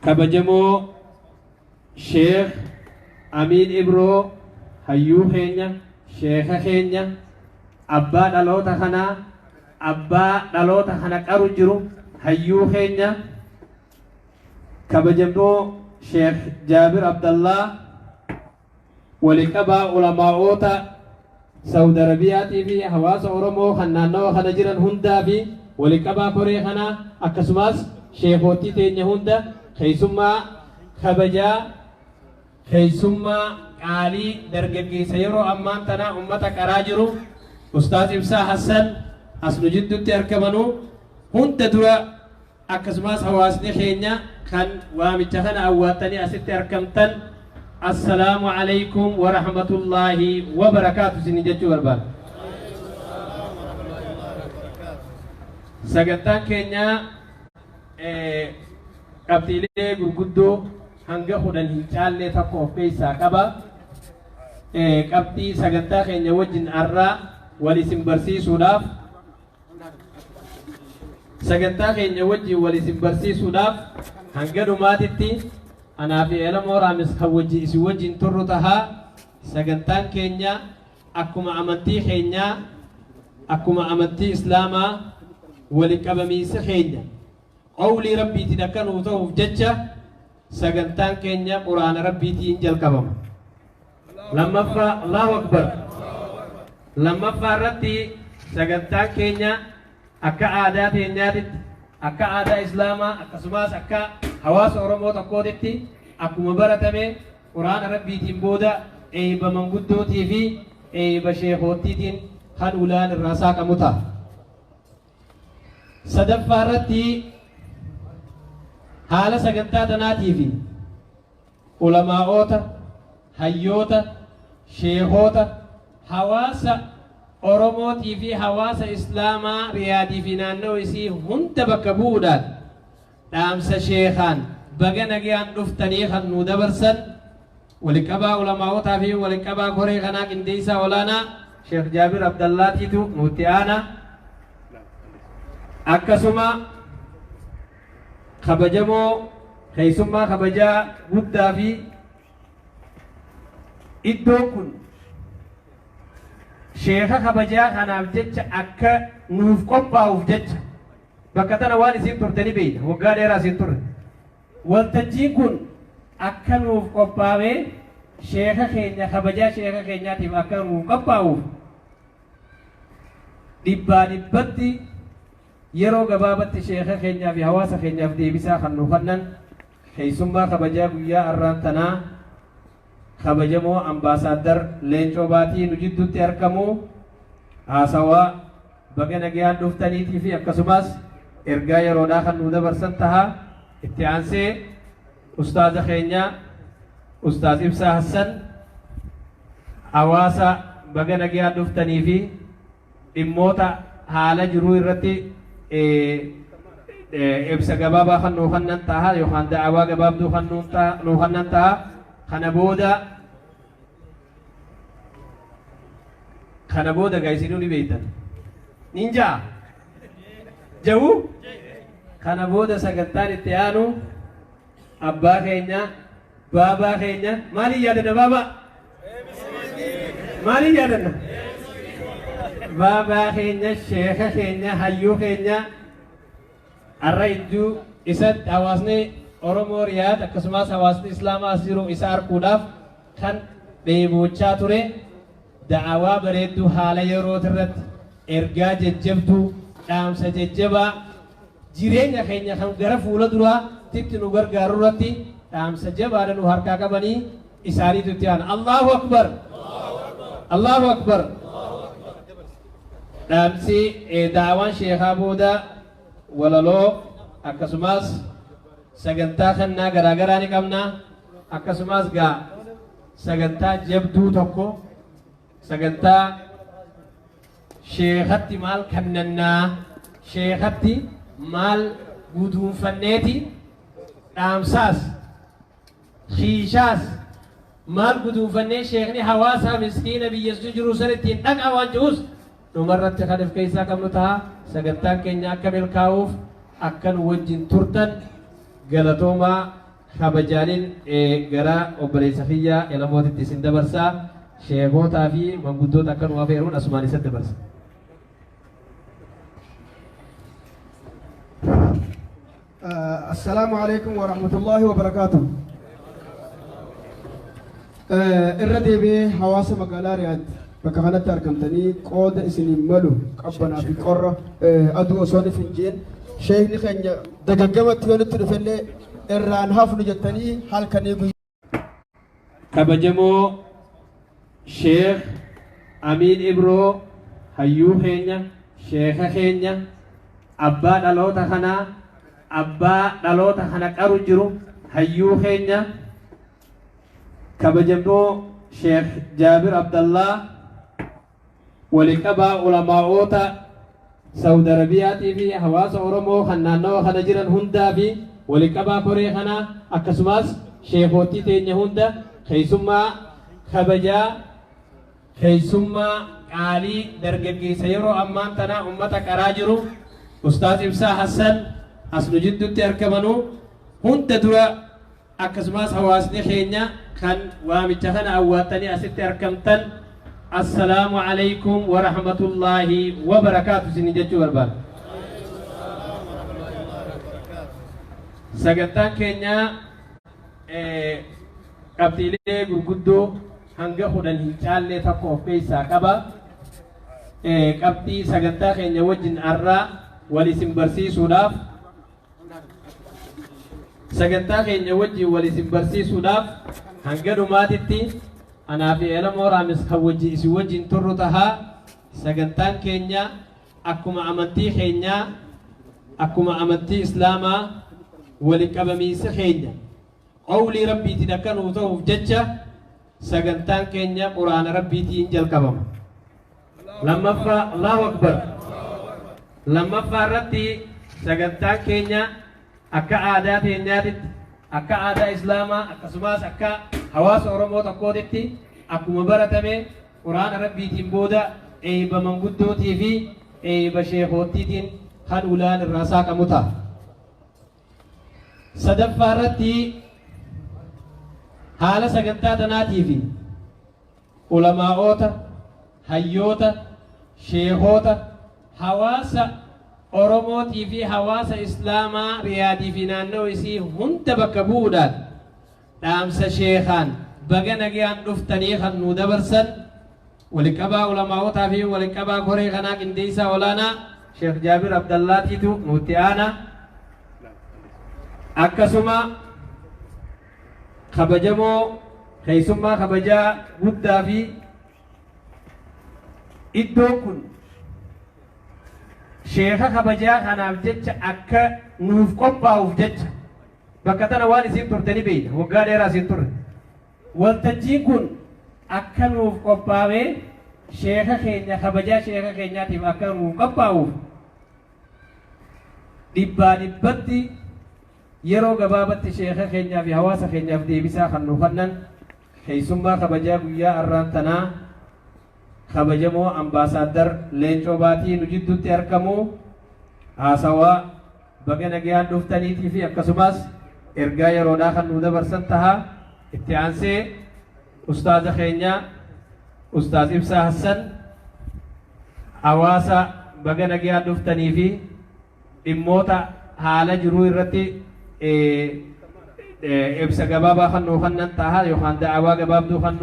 Kabajamoo Sheekh Amiin Ibroo hayyuu keenya, sheekha keenya, abbaa dhaloota kanaa, abbaa dhaloota kana qaru jiru, hayyuu keenya, kabajamoo Sheekh Jaabir Abdallaa, waliqabaa ulamaa'oota Saudi Arabiyaatii fi hawaasa Oromoo kan naannawa kana jiran hundaa fi waliqabaa koree kanaa, akkasumas sheekootii teenya hunda, keessummaa kabajaa, keessummaa qaalii, dargaggeessa yeroo ammaan tana ummata qaraa jiru Ustaaz Ibsaa Hassan as nu jidduutti argamanu hunda dura, akkasumas hawaasni keenya kan waamicha kana awwaattanii asitti argamtan, assalaamu alaykum wa rahmatullaahi wa barakaatu isin jechuu barbaada. Sagantaan keenya qabxiilee gurguddoo hanga 10 hin caallee tokko of keessaa qaba. Qabxii sagantaa keenya wajjin har'aa wal isin barsiisuudhaaf, sagantaa keenya wajjin wal isin barsiisuudhaaf hanga dhumaatitti anaa fi Elamoo Raamis kan wajjin isin wajjin turru tahaa. Sagantaan keenya akkuma amantii keenyaa, akkuma amantii Islaamaa, wali qabamiinsa keenya qawlii Rabbiitiin akka nuu ta'uuf jecha sagantaan keenya Quraana Rabbiitiin jalqabama. Lammaffaa, Allahu Akbar. Lammaffaa irratti sagantaan keenya akka aadaa teenyaatitti, akka aadaa Islaamaa, akkasumas akka hawaasa Oromoo tokkootitti akkuma baratame Quraana Rabbiitiin booda eebba manguddootii fi eebba sheekoottiitiin kan ulaan irraa saaqamu ta'a. Sadaffaa irratti haala sagantaa tanaatii fi ulamaa'oota, hayyoota, sheekoota, hawaasa Oromootii fi hawaasa Islaamaa Riyaadii fi naannoo isii hunda bakka bu'uudhaan dhaamsa sheekaan baga nagayaan dhuftanii kan nuu dabarsan waliqabaa ulamaa'otaa fi waliqabaa koree kanaa qindeessaa olaanaa Sheekh Jaabir Abdallaatiitu nutti aana. Akkasuma kabajamoo keessummaa kabajaa guddaa fi iddoon kun sheeka kabajaa kanaaf jecha akka nuuf qophaa'uuf jecha bakka tana waan isin turte ni beeyna, waggaa dheeraa isin turre. Waltajjiin kun akka nuuf qophaa'ee sheeka keenya kabajaa sheeka keenyaatiif akka nuuf qophaa'uuf dhibbaa dhibbatti yeroo gabaabatti sheeka keenyaa fi hawaasa keenyaaf deebisaa kan nu kennan keessummaa kabajaa guyyaa har'aan tanaa kabajamoo Ambaasaaddar Leencoo Baatii nu jidduutti argamu haasawaa baga nagayaan dhuftaniitii fi akkasumas ergaa yeroodhaa kan nu dabarsan taha. Itti aansee ustaaza keenya Ustaaz Ibsaa Hassan hawaasa baga nagayaan dhuftanii fi dhimmoota haala jiruu irratti ibsa gabaabaa kan nuu kennan taha yookaan da'awaa gabaabduu kan nuu kennan taha. Kana booda gaa isinuu ni beektan nin ja'a jahu. Kana booda sagantaan itti aanu abbaa keenya, baabaa keenya, maaliin yaadanna? Baabaa maaliin yaadanna? Baabaa keenya, sheeka keenya, hayyuu keenya har'a iddoo isatti hawaasni Oromoo Riyaad akkasumas hawaasni Islaamaa as jiru isa arguudhaaf kan dheebochaa ture, da'awaa bareedduu haala yerooti irratti ergaa jajjabduu, dhaamsa jajjabaa jireenya keenya kan gara fuula duraatitti nu gargaaru irratti dhaamsa jabaadha nu harkaa qabanii isaaniitu itti aana. Allahu Akbar! Allahu Akbar! Dhaamsi da'awaan sheekaa booda walaloo akkasumas sagantaa kennaa garaagaraa ni qabna. Akkasumas gaa sagantaa jabduu tokko, sagantaa sheekatti maal kannannaa, sheekatti maal guduunfanneeti, dhaamsaas shiishaas maal guduunfannee sheekni hawaasaa miskiina biyya sun jiru san ittiin dhaqaa waan jiruus dhumarratti kan of keessaa qabnu ta'a. Sagantaan keenya akka milkaa'uuf akka nu wajjin turtan galatoomaa. kabajaaniin gara obboleessa kiyyaa Elamootitti isin dabarsaa. Sheekootaa fi manguddoota akka nu afeeruun asumaan isa dabarsa. Assalaamu alaikum wa rahmatullahi wa barakaatuh. Irra deebi'ee hawaasa magaalaa Riyaad bakka kanatti argamtanii qooda isiniin malu qabbanaa fi qorra aduu osoo hin jeen sheekni keenya dagaggamatti yoo nutti dhufellee irraan hafnu jettanii halkanii guyyaa. Kabajamoo Sheekh Amiin Ibroo, hayyuu keenya, sheeka keenya, abbaa dhaloota kanaa, abbaa dhaloota kana qaru jiru, hayyuu keenya kabajamoo Sheekh Jaabir Abdallaa, waliqabaa ulamaa'oota Saudi Arabiyaatii fi hawaasa Oromoo kan naannawa kana jiran hundaa fi waliqabaa koree kanaa, akkasumas sheekootii teenya hunda, keessummaa kabajaa, keessummaa qaalii, dargaggeessa yeroo ammaan tana ummata qaraa jiru Ustaaz Ibsaa Hassan as nu jidduutti argamanu hunda dura, akkasumas hawaasni keenya kan waamicha kana awwaattanii asitti argamtan, assalaamu alaykum wa rahmatullaahi wa barakaatu isin jechuu barbaada. Sagantaan keenya qabxiilee gurguddoo hanga 10 hin caallee tokko of keessaa qaba. Qabxii sagantaa keenya wajjin har'aa wal isin barsiisuudhaaf, sagantaa keenya wajjin wal isin barsiisuudhaaf hanga dhumaatitti anaa fi Elamoo Raamis kan wajjin isin wajjin turru tahaa. Sagantaan keenya akkuma amantii keenyaa, akkuma amantii islaamaa, wali qabamiinsa keenya qawlii rabbiitiin akka nuu ta'uuf jecha sagantaan keenya quraana rabbiitiin jalqabama. Lammaffaa, Allahu akbar. Lammaffaa irratti sagantaan keenya akka aadaa teenyaatitti, akka aadaa islaamaa, akkasumas akka hawaasa Oromoo tokkootitti akkuma baratame quraana rabbiitiin booda eebba manguddootii fi eebba sheekootiitiin kan ulaan irraa saaqamu ta'a. Sadaffaa irratti haala sagantaa tanaatii fi ulamaa'oota, hayyoota, sheekoota, hawaasa Oromootii fi hawaasa Islaamaa Riyaadii fi naannoo isii hunda bakka bu'uudhaan dhaamsa sheekaan baga nagayaan dhuftanii kan nuu dabarsan waliqabaa ulamaa'otaa fi waliqabaa koree kanaa qindeessaa olaanaa Sheekh Jaabir Abdallaatiitu nutti aana. Akkasuma kabajamoo keessummaa kabajaa guddaa fi iddoon kun sheeka kabajaa kanaaf jecha akka nuuf qophaa'uuf jecha bakka tana waan isin turte ni beeyna, waggaa dheeraa isin turre. Waltajjiin kun akka nuuf qophaa'ee sheeka keenya kabajaa sheeka keenyaatiif akka nuuf qophaa'uuf dhibbaa dhibbatti yeroo gabaabatti sheeka keenyaa fi hawaasa keenyaaf deebisaa kan nu kennan keessummaa kabajaa guyyaa har'aan tanaa kabajamoo Ambaasaaddar Leencoo Baatii nu jidduutti argamu haasawaa baga nagayaan dhuftaniitii fi akkasumas ergaa yeroodhaa kan nu dabarsan taha. Itti aansee ustaaza keenya Ustaaz Ibsaa Hassan hawaasa baga nagayaan dhuftanii fi dhimmoota haala jiruu irratti ibsa gabaabaa kan nuu kennan taha yookaan da'awaa gabaabduu kan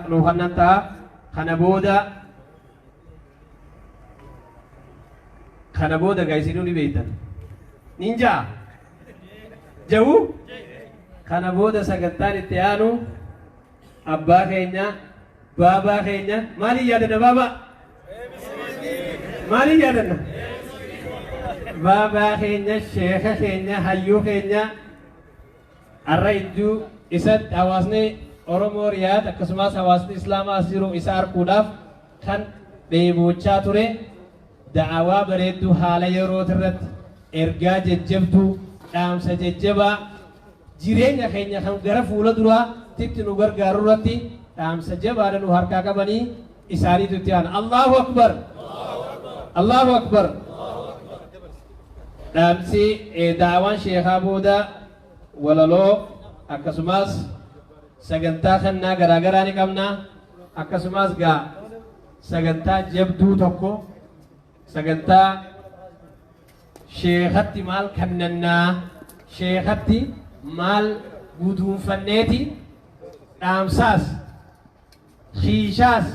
nuu kennan taha. Kana booda gaa isinuu ni beektan nin ja'a jahu. Kana booda sagantaan itti aanu abbaa keenya, baabaa keenya, maaliin yaadanna? Baabaa maaliin yaadanna? Baabaa keenya, sheeka keenya, hayyuu keenya har'a iddoo isatti hawaasni Oromoo Riyaad akkasumas hawaasni Islaamaa as jiru isa arguudhaaf kan dheebochaa ture, da'awaa bareedduu haala yerooti irratti ergaa jajjabduu, dhaamsa jajjabaa jireenya keenya kan gara fuula duraatitti nu gargaaru irratti dhaamsa jabaadha nu harkaa qabanii isaaniitu itti aana. Allahu akbar! Allahu akbar! Dhaamsi da'awaan sheekaa booda walaloo Akkasumas sagantaa kennaa garaagaraa ni qabna. Akkasumas gaa sagantaa jabduu tokko, sagantaa sheekatti maal kannannaa, sheekatti maal guduunfanneeti, dhaamsaas shiishaas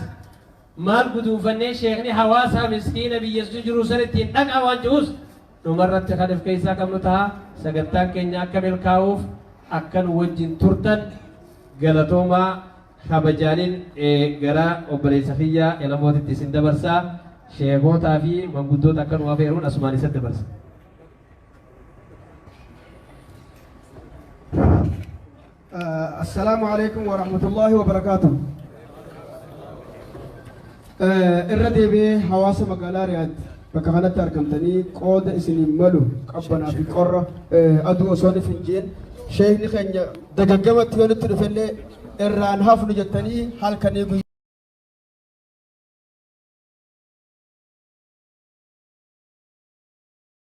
maal guduunfannee sheekni hawaasaa miskiina biyya sun jiru san ittiin dhaqaa waan jiruus dhumarratti kan of keessaa qabnu ta'a. Sagantaan keenya akka milkaa'uuf akka nu wajjin turtan galatoomaa. Kabajaaniin gara obboleessa kiyyaa Elamootitti isin dabarsaa. Sheekootaa fi manguddoota akka nu afeeruun asumaan isa dabarsa. Assalaamu alaikum wa rahmatullahi wa barakaatuh. Irra deebi'ee hawaasa magaalaa Riyaad bakka kanatti argamtanii qooda isiniin malu qabbanaa fi qorra aduu osoo hin jeen sheekni keenya dagaggamatti yoo nutti dhufellee irraan hafnu jettanii halkanii guyyaa.